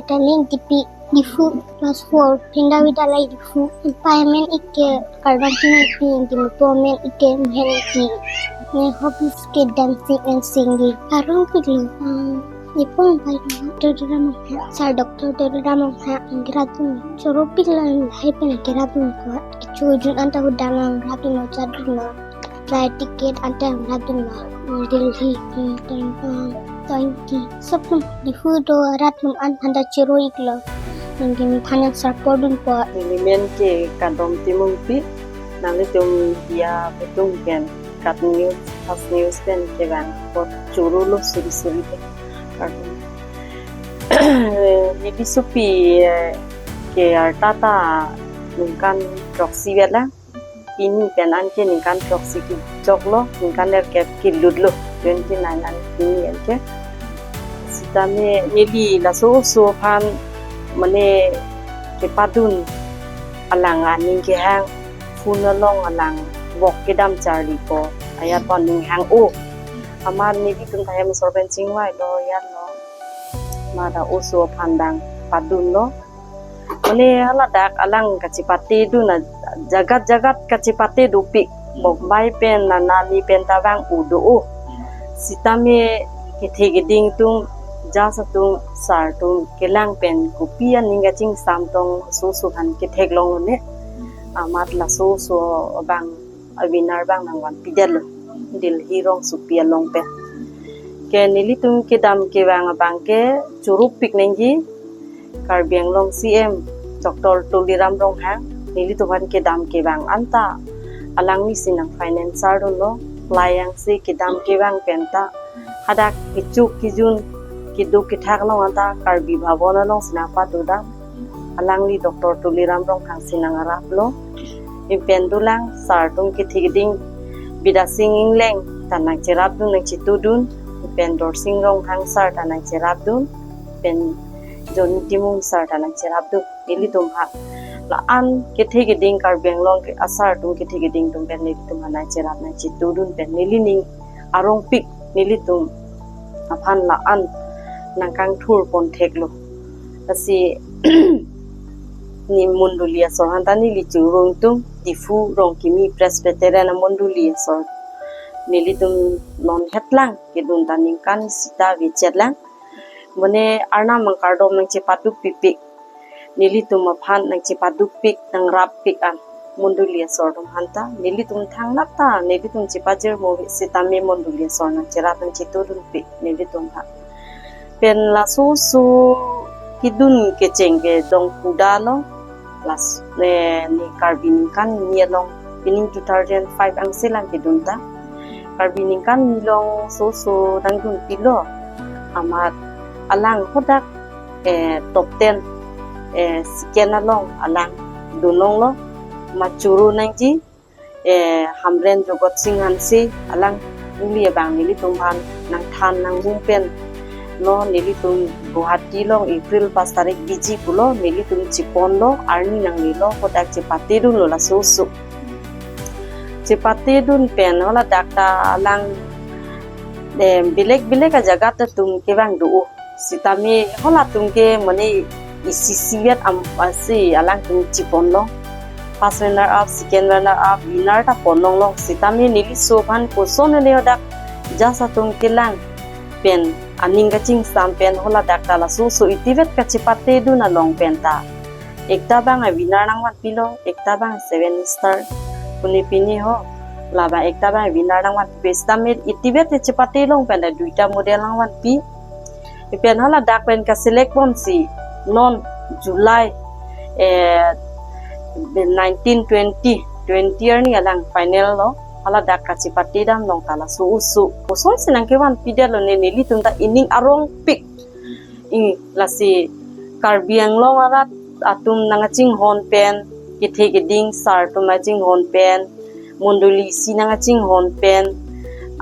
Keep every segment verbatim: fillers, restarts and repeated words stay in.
Talent D P, Diphu, class four, Phinda Vidyalaya Diphu. Impairment ik ke kardom timungpi, anke mutu amen ik ke Mehen Ingti. Ne hobbies ke dancing and singing. Arongpik lo, um, ipon bai Doctor Tuliram Ronghang, Sir Doctor Tuliram Ronghang, ingkradun. Choropik lo lahai pen ingkradun ko. Kechojun anta hudang nang radun lo, jadun lo. Flight ticket anta nang radun lo. Delhi, hmm, twenty, twenty. Sop atum Diphu do arat atum an phanta choro ik lo. Nangli nephan nang sarpo dunpo. Neli men ke Kardom Timungpi, nanglitum media atum pen KAT News, KAT News pen kevang apot choro lo suri suri pen. Kardom. Neli sopi, eh, ke arta ta ningkan throksi vet lang. Pini pen anke ningkan throksi kejok lo, ningkan nerkep kelut lo, twenty nine an pini anke. Sitame neli laso oso aphan mane kepadun alang aning kehang, phone along alang vok kedam charli ko, ajat pon ning hang-o. Amat nelitum ta hem asor pen chingvai lo, ajat lo. Mada oso aphan dang padun lo. Mane haladak alang kachepate dun a jagat jagat kachepate dopik. Bokbai pen nanani pen ta vang-o do-o. Sitame kethe keding atum, judge atum, sir atum kelang pen kopi aning kachingsam tong oso oso aphan kethek longlo ne. Amat laso oso abang a winner abang nangvanpidetlo, Delhi rongsopi along pen. Ke nelitum kedam kevang abang ke choropik nangji, Karbi Anglong C M Doctor Tuliram Ronghang, nelitum aphan kedam kevang anta alangli si nang financer dunlo, playang si kedam kevang pen ta hadak kechuk kejun keduk kethak along anta Karbi Bhavan along si nangpatudam. Alangli Doctor Tuliram Ronghang si nangraplo. Ipen dolang sir atum kethe keding Bidya Sing Engleng ta nangcherapdun, nangchetudun. Ipen Dorsing Ronghang sir ta nangcherapdun. Ipen Johnny Timung sir ta nangcherapdun. Nelitum ha la-an kethe keding Karbi Anglong ke asar atum kethe keding atum pen nelitum ha nangcherap nangchetudun pen neli ning arongpik, nelitum aphan la-an nangkangthur pon theklo. Lasi ne mondoli asor aphan ta neli choro ingtung, Diphu Rongkimi Presbyterian amondoli asor. Nelitum non hetlang kedun ta ningkan isi ta vechet lang. Mane Arnam akardom nangchepaduk pipik. Nelitum aphan nangchepadukpik, nangrappik an mondoli asor atum aphan ta, nelitum thangnat ta nelitum chepajirmo sitame mondoli asor nangcherap nangchetudunpik nelitum aphan. Pen laso oso kedun kecheng ke dong puda lo, las ne, ne Karbi ningkan hini along, pining two thousand five angse lang kedun ta. Karbi ningkan hini along oso oso nangdunpilo. Amat alang hadak eh, top ten, eh, second along alang dunlonglo. Amat choro nangji, eh, Hamren Jogot Sing Hanse, alang neli abang nelitum aphan nangthan nangbung pen lo, nelitum Guwahati along April pas tarik biji pulo, nelitum cheponlo, arni nanglelo, hadak chepatedunlo laso oso. Chepatedun pen haladak ta alang, eh, belek belek ajagat atum kevang do-o. Sitame halatum ke mane isi isivet am asi alangtum cheponlong. First runner up, second runner up, winner ta ponlonglong. Sitame neli oso aphan kosonne hadak judge atum kelang pen aning kachingsam pen haladak ta laso oso itivet kachepatedun along pen ta ekta abang a winner nangvanpilo, ekta abang seven star. Pune pini ho, labang ekta abang winner nangvanpi. Sitame itivet chepatelong pen ta duita model nangvanpi. Ipen haladak pen kaselect bomsi non July, eh, nineteen twenty, twenty arni alang final lo. Haladak kachepatedam long ta laso oso. Kosonsi nangkevanpidetlo ne, nelitum ta ining arongpik. I, lasi Karbi Anglong arat atum nangchinghon pen, kethe keding sar atum nangchinghon pen, mondoli isi nangchinghon pen,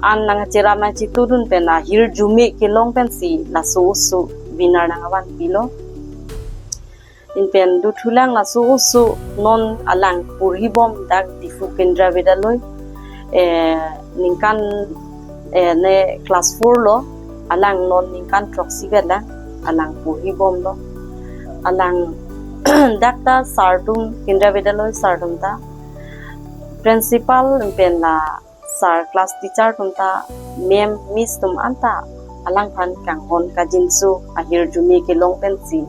an nangcherap nangchetudun pen ahirjume kelong pensi laso oso winner nangvanpilo. Ipen dothulang laso oso non alang porhibom dak Diphu Kendriya Vidyalaya, eh, ningkan, eh, ne class four lo, alang non ningkan throksi vet lang, alang porhibomlo. alang dak ta sir atum, Kendriya Vidyalaya sir atum ta, principal pen la sir class teacher atum ta, ma'am, miss atum anta alangphan kanghon kajinso ahirjume kelong pensi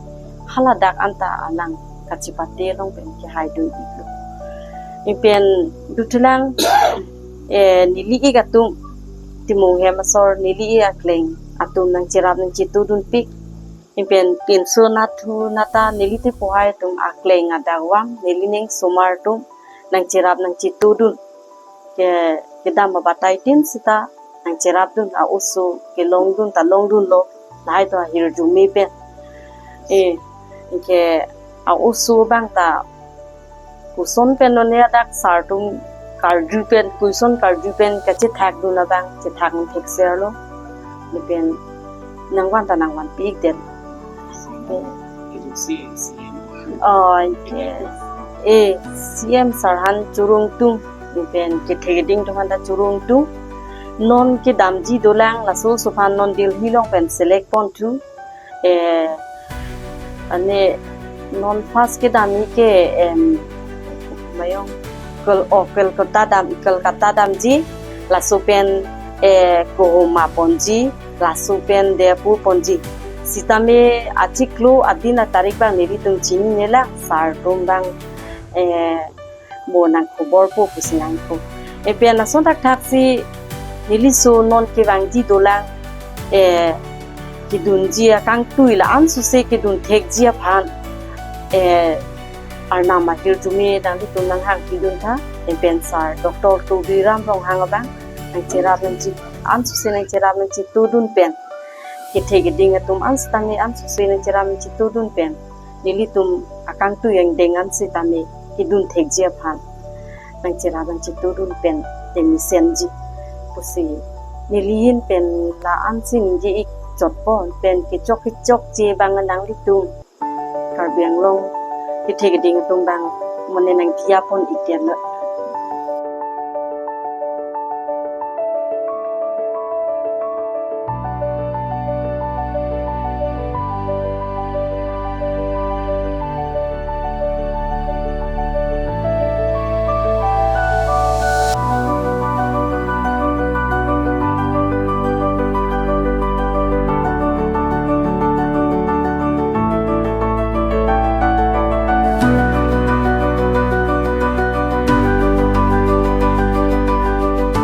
haladak anta alang kachipate along pen kehai do-iklo. Lapen duthulang eh, neli-ik atum, Timung hem asor neli-ik akleng atum nangcherap nangchetudunpik. Lapen pinso nathu nata neli tipohai atum akleng adakvang, neli ning osomar atum nangcherap nangchetudun. Ke kedam abatai tin sita nangcherapdun, a-oso kelongdun ta longdunlo, lahai to ahirjume pen. Eh, ke a-oso abang ta koson pen non ya dak sir atum karju pen, koson karju pen kachethakdun abang chethak thekserlo. Lapen nangvan ta nangvanpi-ikdet. Oh, yes. Eh, C M sir aphan chorongtung, lapen kethe keding atum aphan ta chorongtung. Non kedamji dolang, laso oso aphan non Delhi along pen select ponthu. Eh, ane non first kedamji ke, em, mayong Kol-, oh, Kolkata dam, Kolkata damji, laso pen, eh, Kohima ponji, laso pen Jaipur ponji. Sitame achiklo adin atarik abang nelitum chininela, sir atum abang, eh, mo nangkhobor po pusi nangkok. Lapen lason thakthaksi neliso non kevangji dolang, eh, kedunji akangtui la-an suse kedun thekji aphan, eh, Arnam ahirjume nanglitum nanghangpidun tha. Lapen sir Doctor Tuliram Ronghang abang nangcherap nangche-, an suse nangcherap nangchetudun pen, kethe keding atum an sitame an suse nangcherap nangchetudun pen, nelitum akangtui angdeng an sitame kedun thekji aphan nangcherap nangchetudun pen temisenji pusi neli ahin pen la-ansi ningje-ik chotpo. Pen kechok kechokche abang nanglitum Karbi Anglong kethe keding atum abang mane nangdiya pon-ikdet lo.